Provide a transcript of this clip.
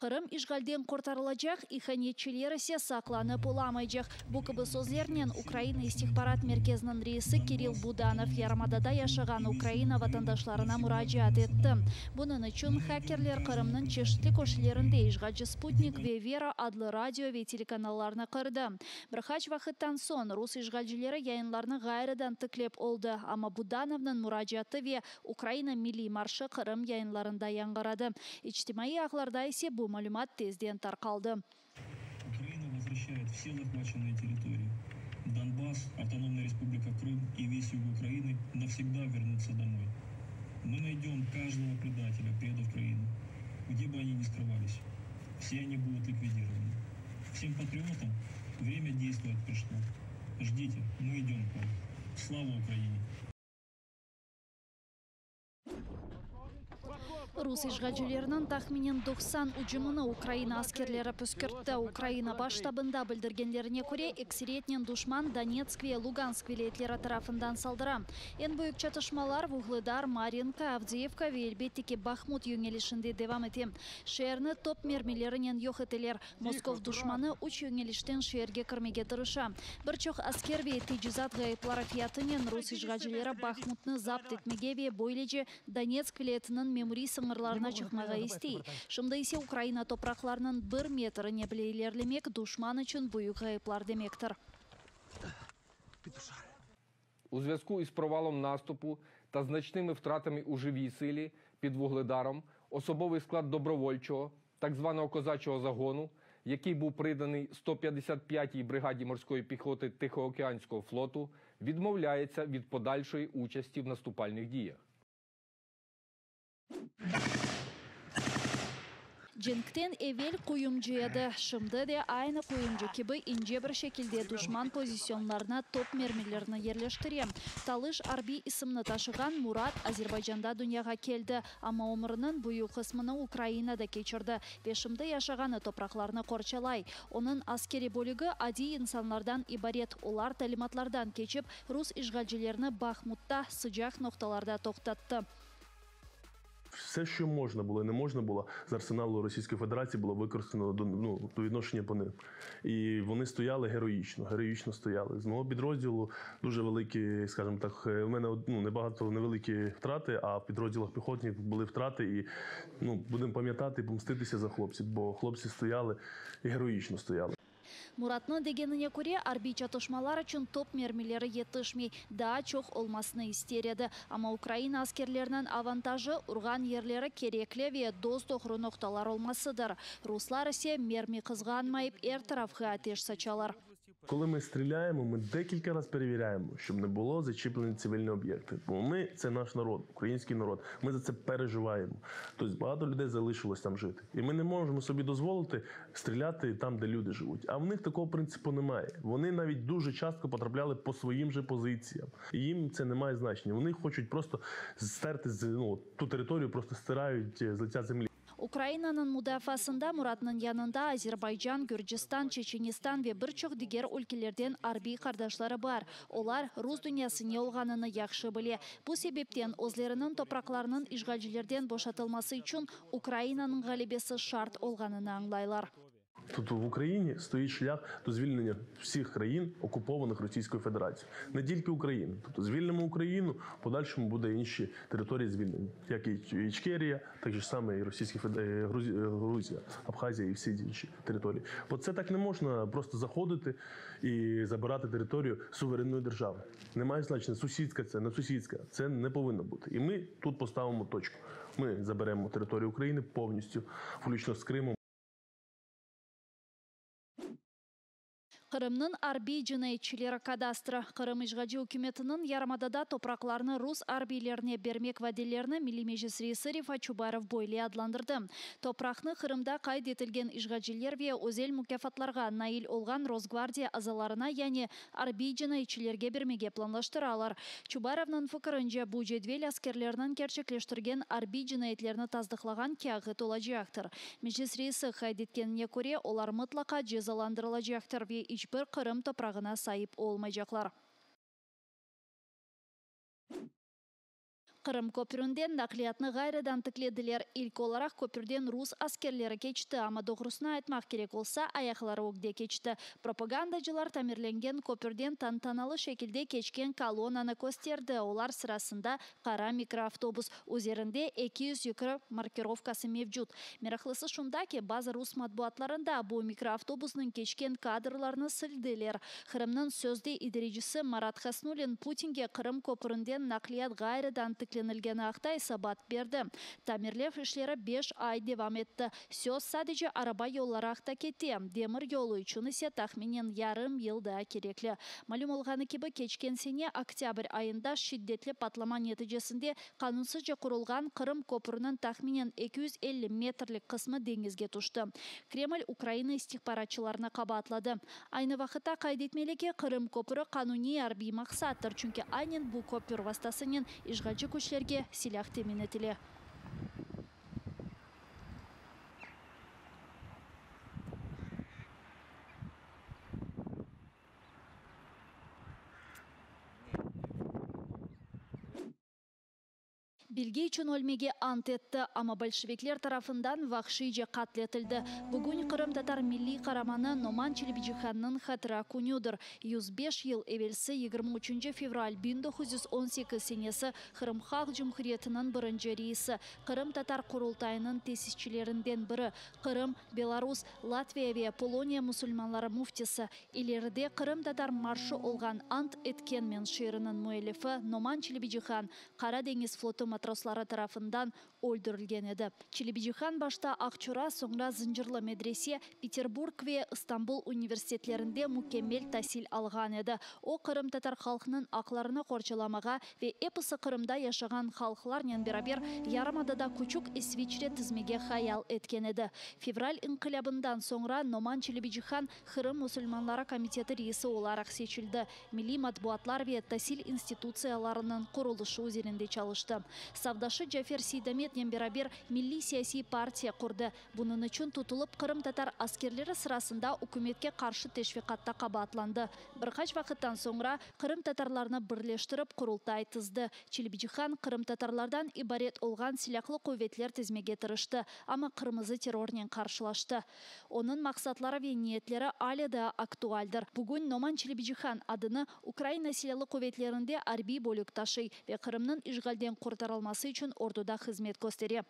Qırım işğalden qurtarılacaq, ihanetçiler ise saqlanıp olamaycaq. Bu kibi sözlernen Ukraina istihbarat merkeziniñ reisi Kirill Budanov yarımadada yaşağan Ukraina vatandaşlarına muracaat etti. Bunıñ içün hakerler Qırımnıñ çeşitli köşelerinde işğalci Sputnik ve Vera adlı radio ve telekanallarnı qırdı. Bir qaç vaqıttan soñ rus işğalcileri yayınlarnı ğayrıdan tiklep oldı, amma Budanovnıñ muracaatı ve Ukraina milliy marşı Qırım yayınlarında yañğıradı. İçtimaiy ağlarda ise bu malümat tezden tarqaldı. Ukraina vozvraşçayet vse zahvaçennıye territoriyi, Donbass, Avtonomnaya Respublika Krım i ves yug Ukrainı navsegda vernutsa domoy. Mı naydem každogo predatelya, predав krainu, gde bı oni ni skrıvalis. Vse oni budut likvidirovany. Vsem patriotam vremya deystvovat prişlo. Ždite, mı idem k vam. Slava Ukraine! Rus işğalcileriniñ tahminen 90 ücümini Ukraina askerleri püskürtti. Ukraina Baş ştabında bildirgenlerine köre, ekseriyetnen duşman Donetsk ve Lugansk vilâyetleri tarafından saldıra. Eñ büyük çatışmalar Vuhledar, Maryinka, Avdiyivka ve, elbette ki, Bahmut yöñelişinde devam ete. Şeerni top mermilerinen yoq eteler. Moskov duşmanı üç yöñelişten şeerge kirmege tırışa. Bir çoq asker ve tecizat ğayıpları fiyatınen rus işğalcileri Bahmutnı zapt etmege ve böylece Donetsk vilâyetiniñ memuriy sıñırlarına çıqmağa istey. Şimdi ise Ukraina topraqlarınıñ bir metrine bile ilerlemek duşman içün büyük ğayıplar demektir. U зв'язку із провалом наступу та значними втратами у живій силі під Вугледаром особовий склад добровольчого, так званого козачого загону, який був приданий 155-й бригаді морської піхоти Тихоокеанського флоту, відмовляється від подальшої участі в наступальних діях. Cenkten evel quyumcı edi, şimdi de aynı quyumcı kibi ince bir şekilde duşman pozisyonlarına top mermilerini yerleştire. Talış arbiy isimni taşığan Murat Azerbaycanda dünyağa keldi, amma ömrüniñ büyük qısmını Ukrainada keçirdi ve şimdi yaşağanı topraqlarnı qorçalay. Onıñ askeriy bölügi adiy insanlardan ibaret, olar talimatlardan keçip, rus işğalcilerini Bahmutta sıcaq noqtalarda toqtattı. Все, що можна було і не можна було з арсеналу Російської Федерації було використано до, ну, до відношення по ним. І вони стояли героїчно, героїчно стояли. З мого підрозділу дуже великі, скажімо так, у мене ну, небагато невеликі втрати, а в підрозділах піхотних були втрати. І ну, будемо пам'ятати і помститися за хлопців, бо хлопці стояли і героїчно стояли. Muratnıñ degenine köre, arbiy çatışmalar içün top mermileri yetişmey, daa çoq olmasını ister edi. Amma Ukraina askerleriniñ avantajı, urğan yerleri kerekli ve dos-doğru noqtalar olmasıdır. Ruslar ise mermi qızğanmayıp, er tarafqa ateş saçalar. Коли ми стріляємо, ми декілька разів перевіряємо, щоб не було зачіплені цивільні об'єкти. Бо ми це наш народ, український народ. Ми за це переживаємо. Тобто багато людей залишилось там жити. І ми не можемо собі дозволити стріляти там, де люди живуть. А в них такого принципу немає. Вони навіть дуже часто потрапляли по своїм же позиціям. І їм це не має значення. Вони хочуть просто стерти з ну, ту територію, просто стирають з лиця землі. Ukrainanıñ mudafaasında Muratnıñ yanında Azerbaycan, Gürcistan, Çeçenistan ve bir çoq diger ülkelerden arbiy qardaşları bar. Olar rus dünyası ne olğanını yahşı bile. Bu sebepten özleriniñ topraqlarınıñ işğalcilerden boşatılması içün Ukrainanıñ ğalebesi şart olğanını añlaylar. Тобто в Україні стоїть шлях до звільнення всіх країн, окупованих Російською Федерацією, не тільки України. Тобто звільнимо Україну, в подальшому буде інші території звільнені, як і Ічкерія, так же саме і Російська Федерація, Грузія, Абхазія і всі інші території. Бо це так не можна просто заходити і забирати територію суверенної держави. Немає значення, сусідська це, не сусідська. Це не повинно бути. І ми тут поставимо точку. Ми заберемо територію України повністю, включно з Кримом. Qırımnıñ arbiy cinayetçileri kadastrı, Qırım işğalci ükümetiniñ yarımadada topraqlarnı rus arbiylerine bermek vadelerini Milliy Meclis reisi Refat Çubarov böyle adlandırdı, Topraqnı Qırımda qayd etilgen işğalciler ve özel mukâfatlarğa nail olğan Rosgvardiya azalarına, yani arbiy cinayetçilerge bermege planlaştıralar. Çubarovnıñ fikirince, bu cedvel askerlerniñ kerçekleştirgen arbiy cinayetlerini tasdıqlağan kâğıt olacaqtır. Meclis reisi qayd etkenine köre, olar mıtlaqa cezalandırılacaqtır ve iç bir Qırım toprağına saip olmaycaqlar. Qırım köpründen naqliyatnı ğayrıdan tiklediler. İlk olaraq köpürden rus askerleri keçti, amma doğrusını aytmaq kerek olsa, ayaqları ögde keçti. Propagandacılar tamirlengen köpürden tantanalı şekilde keçken kolonnanı kösterdi, olar sırasında qara mikroavtobus, üzerinde 220 markirovkası mevcut. Meraqlısı şunda ki, bazı rus matbuatlarında bu mikroavtobusnıñ keçken kadrlarını sildiler. Qırımnıñ sözde idarecisi Marat Hasnulin Putinge Qırım köpründen naqliyat ğayrıdan tiklenilgeni aqta esabat berdi. Tamirlev işleri beş ay devam etti. Söz sadece araba yolları aqta kete, demir yolu içün ise tahminen yarım yıl daa kerekli. Malüm olğanı kibi, keçken sene oktâbr ayında şiddetli patlama neticesinde qanunsızca qurulğan Qırım köprüniñ tahminen 250 metrlik qısmı deñizge tüşti. Kreml Ukraina istihbaratçılarını qabaatladı. Aynı vaqıtta qayd etmeli ki, Qırım köprü qanuniy arbiy maqsattır, çünki aynen bu köpür vastasınen işğalci küçlerge silâh temin etile. Bilgi içün ölmege ant etti, amma bolşevikler tarafından vahşiyce qatl etildi. Bugün qırımtatar milliy qaramanı Noman Çelebicihannıñ hatıra künüdir. 105 yıl evelsi, 23 fevral 1918 senesi Qırım Halq Cumhuriyetiniñ birinci reisi, Qırımtatar Qurultayınıñ tesisçilerinden biri, Qırım, Belarus, Latviya ve Poloniya musulmanları müftisi, İleride qırımtatar marşı olğan Ant etkenmen şiiriniñ müellifi Noman Çelebicihan Qara deñiz flotu matrosları tarafından öldürilgen edi. Çelebicihan başta Aqçora, soñra Zıncırlı medrese, Peterburg ve İstanbul universitetlerinde mükemmel tasil alğan edi. O, qırımtatar halqınıñ aqlarını qorçalamağa ve episi Qırımda yaşağan halqlarnen beraber yarımadada küçük İsviçre tizmege hayal etken edi. Fevral inqilâbından soñra Noman Çelebicihan Qırım musulmanları komiteti reisi olaraq seçildi, milliy matbuatlar ve tasil institutsiyalarınıñ qurulışı üzerinde çalıştı. Safdaşı Cafer Seydametnen beraber milliy siyasiy partiya qurdı. Bunıñ içün tutulıp, qırımtatar askerleri sırasında ükümetke qarşı teşviqatta qabaatlandı. Bir qaç vaqıttan soñra qırımtatarlarnı birleştirip Qurultay tizdi. Çelebicihan qırımtatarlardan ibaret olğan silâhlı quvetler tizmege tırıştı, amma qırmızı terrornen qarşılaştı. Onıñ maqsatları ve niyetleri ale daa aktualdir. Bugün Noman Çelebicihan adını Ukraina Silâlı Quvetlerinde arbiy bölük taşıy ve Qırımnıñ işğalden qurtarılması içün orduda hızmet köstere.